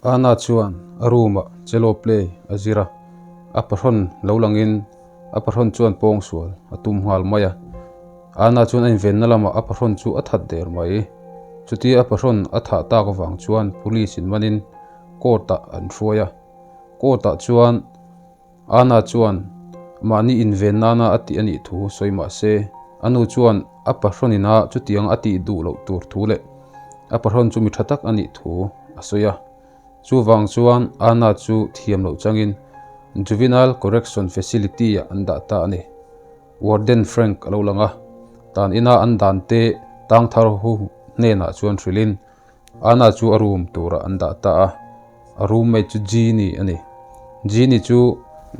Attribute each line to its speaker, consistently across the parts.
Speaker 1: Anna chuan a room-ah cello play a zir a, a pahrawn lo langin a pahrawn chuan pawngsual a tum nghal mai a. Anna chuan a invenna lamah a pahrawn chu a that der mai. Chutia a pahrawn a thah tak avang chuan police in manin court-ah an hruai a. Court-ah chuan Anna chuan mahni inven nana a tih a nih thu sawi mah se, a nu chuan a pahrawn ina chutiang a tih duh loh tur thu leh a pahrawn chu mi tha tak a nih thu a sawi a. Chuvang chuan Anna chu thiam loh changin Juvenile Correction Facility-ah an dah ta a ni. Warden Frank a lo lang a, tan ina an dan te tang thar hu hnenah chuan hrilhin Anna chu a room turah an dah ta a, a roommate chu Jeannie a ni. Jeannie chu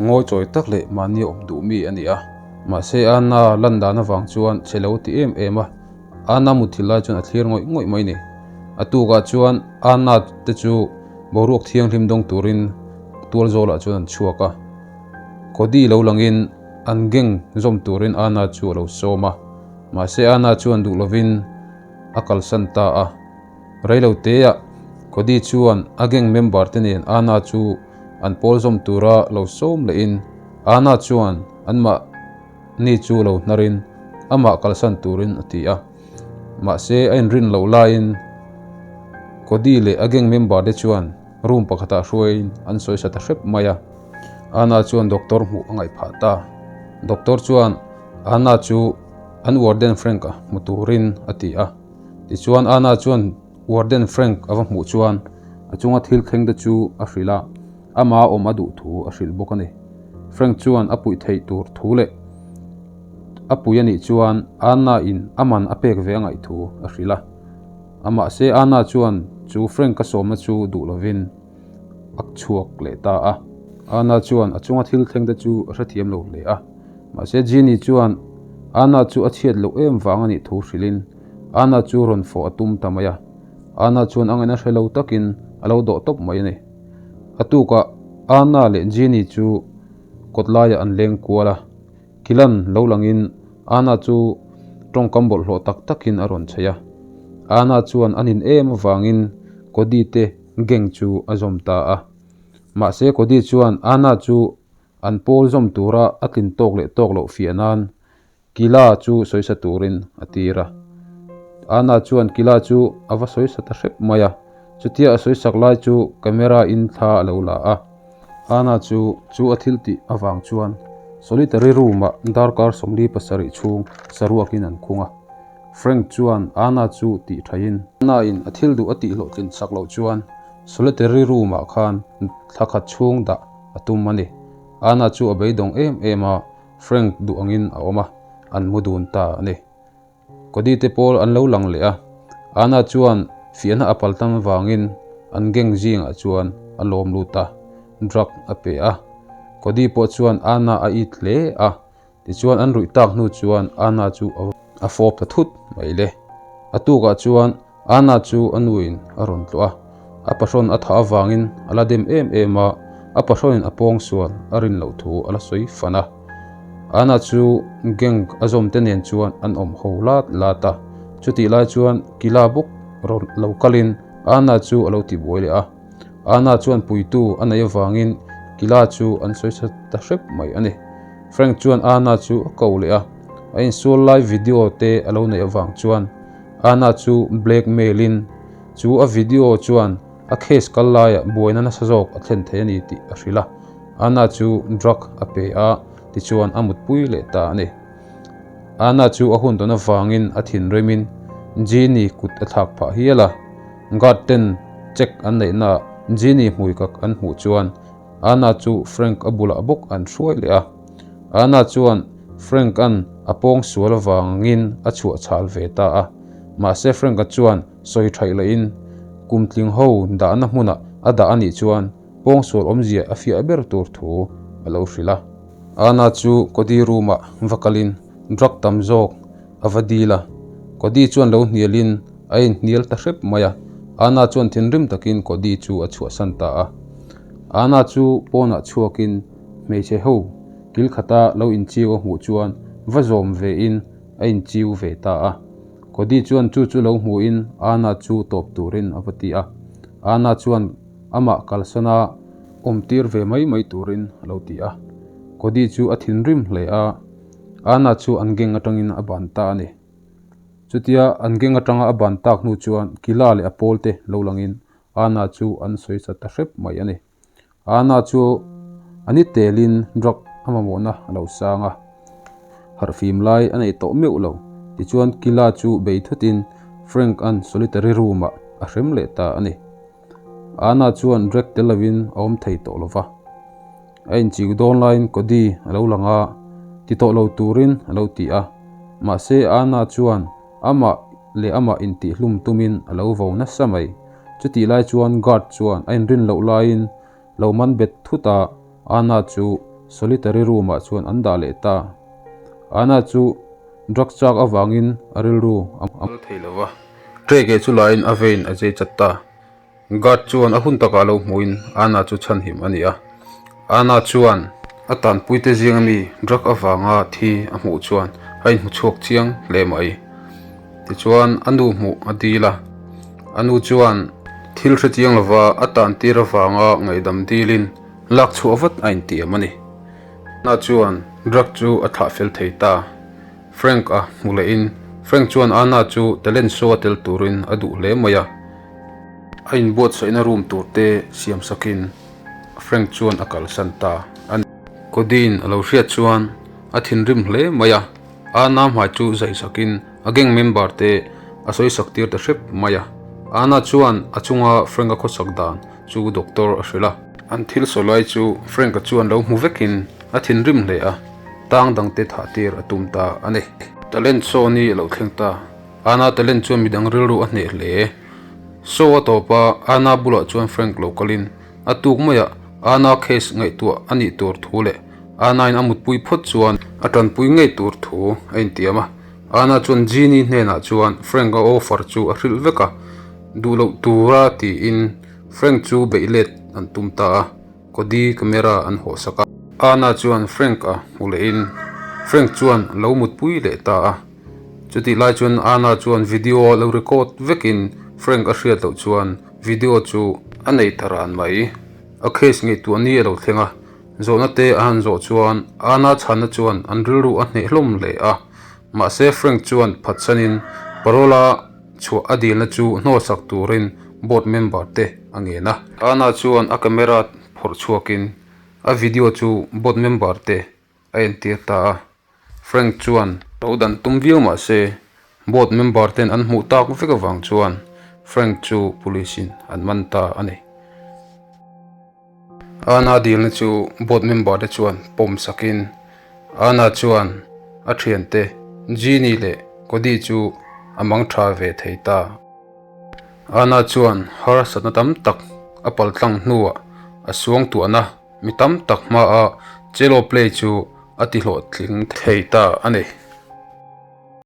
Speaker 1: ngawi chawi tak leh mahni awm duh mi a ni a, mahse Anna lan dan avang chuan chhe lo ti em em a, Anna mutthil lai chuan a thlir ngawih ngawih mai ni. A tukah chuan Anna te chu boruak thianghlim dawng turin tual zawlah chuan an chhuak a, Cody lo langin an gang zawm turin Anna chu a lo sawm a, mahse Anna chuan duh lovin a kalsan ta a. Reilo teah Cody chuan a gang member te nen Anna chu an pawl zawm tura lo sawm lehin Anna chuan anmahni chu lo hnarin amah kalsan turin a ti a. Mahse a inrin loh laiin Cody leh a gang member te chuan room pakhatah hruaiin an sawi sa ta hrep mai a. Anna chuan doctor hmuh a ngaih phah ta. Doctor chuan Anna chu An warden Frank-a hmu turin a ti a. Tichuan Anna chuan warden Frank a va hmuh chuan a chunga thil thleng te chu a hrilh a, ama awm a duh thu a hrilh bawk a ni. Frank chuan a puih theih tur thu leh a pui a nih chuan Anna in a man a pek ve a ngaih thu a hrilh a. Amahse Anna chuan chu Frank-a sawmna chu duh lovin a chhuak leh ta a. Anna chuan a chunga thil thleng te chu a hrethiam lo hle a. Mahse Jeannie chuan Anna chu a chhiat loh em vang a nih thu hrilhin Anna chu rawn fawh a tum ta mai a. Anna chuan a ngaihna hre lo takin a lo dawh tawp mai a ni. A tukah Anna leh Jeannie chu kawt laiah an leng kual a. Kilan lo langin Anna chu tawngkam bawlhhlawh tak takin a rawn chheih a. Anna chuan a nin em avangin Cody te gang chu a zawm ta a. Mahse Cody chuan Anna chu An pawl zawm tura a tlin tawk leh tawk loh fiah nan Kila chu sawisa turin a tir a. Anna chuan Kila chu a va sawisa ta hrep mai a, chutia a sawisak lai chu camera in thla a lo la a. Anna chu chu a thil tih avang chuan solitary room ah darkar 47 chhung saruakin an khung a. Frank chuan Anna chu tih thain. Anna in a thil duh a tih hlawhtlin sak loh chuan Solitary room ah khan thla khat chhung dah a tum a ni. Anna chu a beidawng em em a, Frank duh angin a awm a, an mu dun ta a ni. Cody te pawl an lo lang leh a, Anna chuan fiahna a pal tam avangin an gang zingah chuan a lawm lut a, drug a pe a. Cody pawh chuan Anna a it hle a, Tichuan an ruih tak hnu chuan Anna chu a fawp ta thut mai le. A tukah chuan Anna chu a nuin a rawn tluah a, a pahrawn a thah avangin a la dem em em a, a pahrawnin a pawngsual a rin loh thu a la sawi fan a. Anna chu gang a zawmte nen chuan an awm ho lat lat a, chutih lai chuan Kila bawk rawn lo kalin Anna chu a lo tibuai leh a. Anna chuan puitu a neih avangin Kila chu an sawi sa ta hrep mai a ni. Frank chuan Anna chu a ko leh a, a insual lai video te a lo neih avang chuan Anna chu blackmail in chu a video chuan a case kal laiah buaina nasa zawk a thlen thei a ni tih a hrilh a. Anna chu drug a pe a, tichuan a mutpui leh ta a ni. Anna chu a hun tawn avangin a thinrimin Jeannie kut a thlak phah hial a. Guard ten check an neihnaah Jeannie hmui kak an hmuh chuan Anna chu Frank a bulah bawk an hruai leh a. Anna chuan Frank-a'n a pawng sual avangin a chhuah chhal ve ta a. Mahse Frank-a chuan sawi thaih lehin kum tling ho dahna hmunah a dah a nih chuan pawng sual awmzia a fiah ber tur thu a lo hrilh a. Anna chu Cody room-ah va kalin drug tam zawk a va dil a. Cody chuan lo hnialin a inhnial ta hrep mai a. Anna chuan thinrim takin Cody chu a chhuahsan ta a. Anna chu pawnah chhuakin hmeichhe ho kil khata lo inchiu a hmuh chuan va zawm vein a inchiu ve ta a. Cody chuan chu chu lo hmuhin Anna chu tawp turin a va ti a. Anna chuan. amah kalsana awmtir ve mai mai turin a lo ti a. Cody chu a thinrim hle a, Anna chu an gang atangin a ban ta a ni. Chutia an gang atanga a ban tak hnu chuan Kila leh a pawlte lo langin Anna chu an sawi sa ta hrep mai a ni. Anna chu a ni telin drug a mamawhna a lo sang a, harhfim lai a nei tawh meuh lo. Tichuan Kila chu bei thutin Frank-a'n solitary room-ah a hrem leh ta a ni. Anna chuan drug tel lovin a awm thei tawh lo va. A inchiu dawn laiin Cody a lo lang a, ti tawh lo turin a lo ti a. Mahse Anna chuan amah leh amah intihhlum tumin a lo vo nasa mai. Chutih lai chuan guard chuan a inrin loh laiin lo man bet thut a, Anna chu solitary room ah chuan an dah leh ta. Anna chu drug chak avangin a rilru a mal thei lo va, tray ke chu laiin a vein a zei chat ta. Guard chuan a hun takah lo hmuhin Anna chu chhanhim a ni a. Anna chuan a tanpuite zinga mi drug avanga thi a hmuh chuan a inhmu chhuak chiang hle mai. Tichuan a nu hmuh a dil a, a nu chuan thil hre chiang lova a tan tir avanga ngaihdam dilin lak chhuah vat a intiam a ni. Anna chuan drug chu a thlah fel thei ta. Frank a hmu lehin Frank chuan Anna chu talent show a tel turin a duh hle mai a. A inbuatsaihna room tur te siam sakin Frank chuan a kalsan ta a ni. Cody-in a lo hriat chuan a thinrim hle mai a. Anna hmai chu zai sakin a gang member te a sawi sak tir ta hrep mai a. Anna chuan a chunga Frank-a khawsak dan chu doctor a hrilh a. An thil sawi lai chu Frank-a chuan lo hmu vekin a thinrim hle a, tang dangte thah tir a tum ta a ni. Talent show ni a lo thleng ta. Anna talent chuan midang rilru a hneh hle. Show a tawp a, Anna bulah chuan Frank lo kalin a tuk maiah Anna case ngaihtuah a nih tur thu leh Anna-in a mutpui phawt chuan a tanpui ngei tur thu a intiam a. Anna chuan Jeannie hnenah chuan Frank-a offer chu a hrilh vek a, duh loh tura tiin Frank chu beih let an tum ta a, Cody camera an hawhsak a. Anna chuan Frank-a hmu lehin Frank chuan a lo mutpui leh ta a. Chutih lai chuan Anna chuan video a lo record vekin Frank a hriat loh chuan video chu a nei ta ran mai. A case ngaihtuah ni a lo thleng a. Zawhna te a han zawh chuan Anna chhanna chuan an rilru a hneh hlawm hle a, mahse Frank chuan phatsanin parole-a chhuah a dilna chu hnawlsak turin board member te a ngen a. Anna chuan a camera phawrh chhuakin a video chu board member te a entir ta a, Frank chuan lo dan tum viau mah se board member ten an hmuh tak vek avang chuan Frank chu police in an man ta a ni. Anna dilna chu board member te chuan pawm sakin Anna chuan a thiante Jeannie leh Cody chu a mang tha ve thei ta. Anna chuan harsatna tam tak a paltlang hnuah a suangtuahna mi tam tak hmaa cello play chu a ti hlawhtling thei ta a ni.